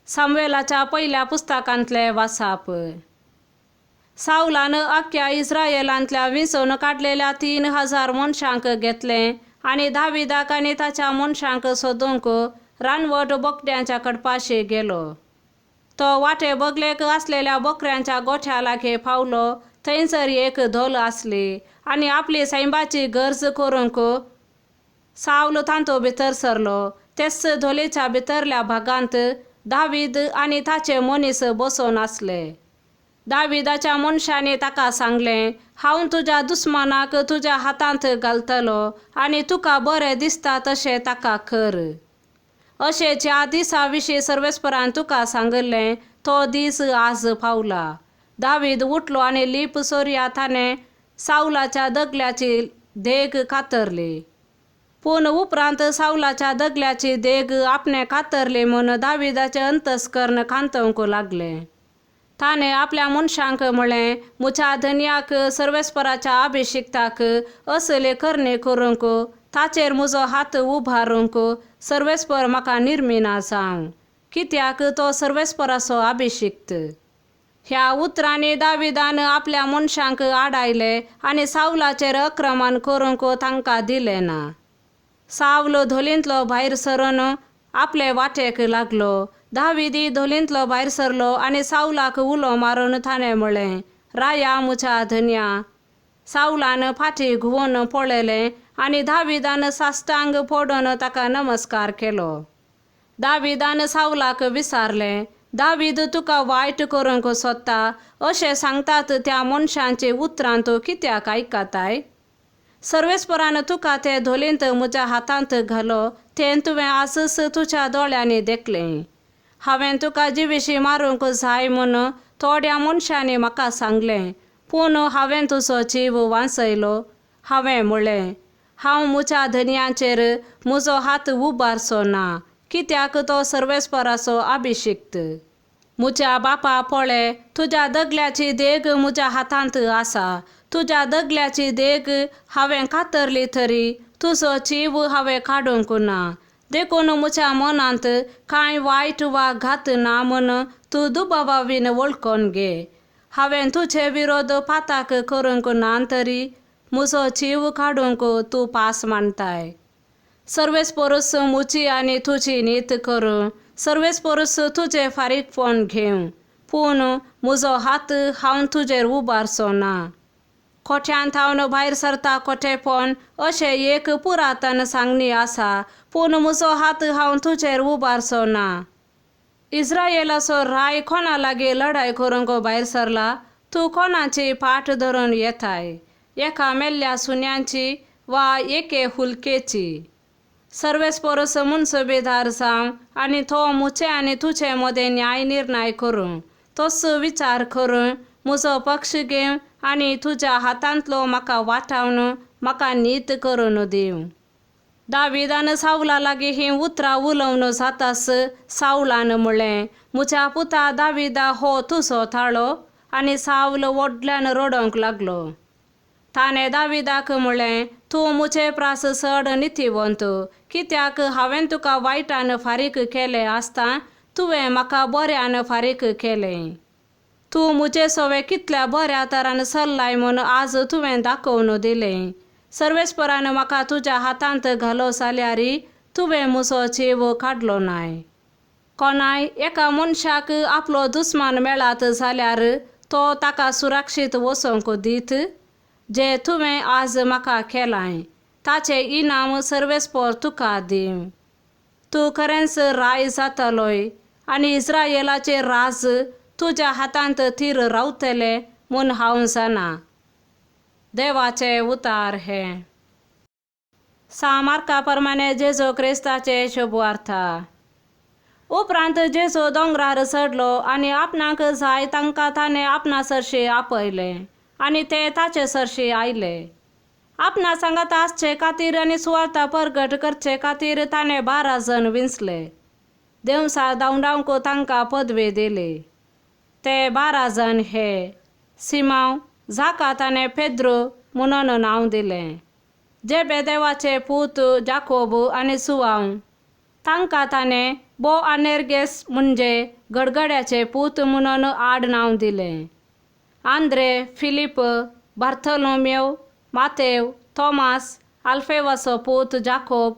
सामुएलाच्या पयल्या पुस्तकांतलें वासाप. सावलान अख्ख्या इस्रायलांतल्या विंचून काडलेल्या 3000 मनशांक घेतलें आनी दाविदाक आनी ताच्या मनशांक सोदूंक रानवट बोकड्यांच्या कडपाशी गेलो. तो वाटे बगलेक आसलेल्या बोकऱ्यांच्या गोठ्या लागीं पावलो. थंयसर एक धोल आसली आनी आपली सैंबाची गरज करूंक सावल तांतो भितर सरलो. तेच धोलीच्या भितरल्या भागांत दावीद आनी ताचे मनीस बसून आसले. दाविदाच्या मनशांनी ताका सांगलें, हांव तुज्या दुस्मानाक तुज्या हातांत घालतलो आनी तुका बरें दिसता तशें ताका कर. अशें ज्या दिसा विशीं सर्वेस्परान तुका सांगिल्लें तो दीस आज पावला. दावीद उठलो आनी लीप सोरया ताणें सावलाच्या दगल्याची देग कातरली. पूण उपरांत सावलाच्या दगल्याची देग आपणें कातरली म्हूण दाविदाचें अंतस्कर्ण खांतोवंक लागलें. ताणें आपल्या मनशांक म्हळें, म्हज्या धनयाक सर्वेस्पराच्या अभिशिक्ताक असले करणी करूंक ताचेर म्हजो हात उबारूंक सर्वेस्पर म्हाका निर्मिना जावं, कित्याक तो सर्वेस्पराचो अभिशिक्त. ह्या उतरांनी दाविदान आपल्या मनशांक आडायले आनी सावलाचेर अक्रमण करूंक तांकां दिलें ना. सावल धोलींतलो भायर सरून आपले वाटेक लागलो. दाविदी धोलींतलो भायर सरलो आनी सावलाक उलो मारून ताणें म्हळें, राया म्हज्या धनया. सावलान फाटीं घुंवून पळयलें आनी दाविदान साश्टांग पडून ताका नमस्कार केलो. दाविदान सावलाक विचारलें, दावीद तुका वायट करूंक सोदता अशें सांगतात त्या मनशांची उतरां तूं कित्याक आयकताय? सर्वेस्परान तुका ते धोलींत म्हज्या हातांत घालो तें तुवें आजच तुज्या दोळ्यांनी देखलें. हांवें तुका जिविशी मारूंक जाय म्हूण थोड्या मनशांनी म्हाका सांगलें, पूण हांवें तुजो जीव वांचयलो. हांवें म्हळें, हांव म्हज्या धनयाचेर म्हजो हात उबारचो ना, कित्याक तो सर्वेस्पराचो अभिशिक्त. म्हज्या बापा पळय, तुज्या दगल्याची देग म्हज्या हातांत आसा. तुज्या दगल्याची देग हांवें कातरली तरी तुजो जीव हांवें काडूंक ना. देखून म्हज्या मनांत कांय वायट वा घात ना म्हूण तूं दुबावा बीन वळखून घे. हांवें तुजे विरोध पाताक करूंक ना तरी म्हजो जीव काडूंक तूं पास मानताय. सर्वेस्परूच म्हजी आनी तुजी नीत करूं, सर्वेस्परूच तुजें फारीकपण घेवं, पूण म्हजो हात हांव तुजेर उबारचो ना. कोठ्यांत हांव भायर सरता कोठेपण अशें एक पुरातन सांगणी आसा, पूण म्हजो हात हांव तुजेर उबारचो ना. इस्रायलाचो राय कोणा लागीं लढाय करूंक भायर सरला? तूं कोणाची फाट धरून येताय? एका मेल्ल्या सुण्यांची वा एके हुलकेची? सर्वेस्परूच मुनसुबेदार जावं आनी तो म्हजे आनी तुजे मदें न्याय निर्णय करूं, तोच विचार करूं, म्हजो पक्ष घेवं आनी तुज्या हातांतलो म्हाका वाटावन म्हाका नीत करून दिवं. दाविदान सावला लागीं हीं उतरां उलोवन जाताच सावलान म्हळें, म्हज्या पुता दाविदा, हो तुजो ताळो? आनी सावल व्हडल्यान रडोवंक लागलो. ताणें दाविदाक म्हळें, तूं म्हजे प्रास चड नितीवंत, कित्याक हांवें तुका वायटान फारीक केलें आसता तुवें म्हाका बऱ्यान फारीक केलें. तूं म्हजे सवे कितल्या बऱ्या तरान चल्लाय म्हूण आज तुवें दाखोवन दिलें. सर्वेस्परान म्हाका तुज्या हातांत घालो जाल्यार तुवें म्हजो जीव काडलो नाय. कोणाय एका मनशाक आपलो दुस्मान मेळत जाल्यार तो ताका सुरक्षीत वचोंक दीत? जें तुवें आज म्हाका केलां ताचें इनाम सर्वेस्पर तुका दिवं. तूं खरेंच राय जातलोय आनी इस्रायलाचें राज तुज्या हातांत थीर रावतलें म्हूण हांव जाणा. देवाचें उतार हें. सा मार्का प्रमाणे जेजू क्रिस्ताचे शुभवार्ता. उपरांत जेजू दोंगरार चडलो आनी आपणाक जाय तांकां ताणें आपणा सरशी आपयलें आनी ते ताचे सरशी आयले. आपणा सांगात आसचे खातीर आनी सुवार्ता परगट करचे खातीर ताणें 12 जण विंचले. देवसा धांवडावंक तांकां पदवी दिली. ते 12 जण हे: सिमांव, जाका ताणें पेद्रू म्हणून नांव दिलें, जेबेदेवाचे पूत जाकोब आनी सुवांव, तांकां ताणें बोआनेर्गेस म्हणजे गडगड्याचे पूत म्हणून आडनांव दिलें. आंद्रे, फिलीप, बार्थोलोमेव, मातेव, थॉमास, आल्फेवाचो पूत जाकोब,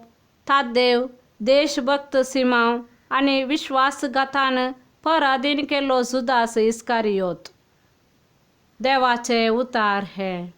ताद्देव, देशभक्त सिमांव आनी विश्वासघातान परादीन केल्लो जुदास इस्कारियोत. देवाचें उतार हें.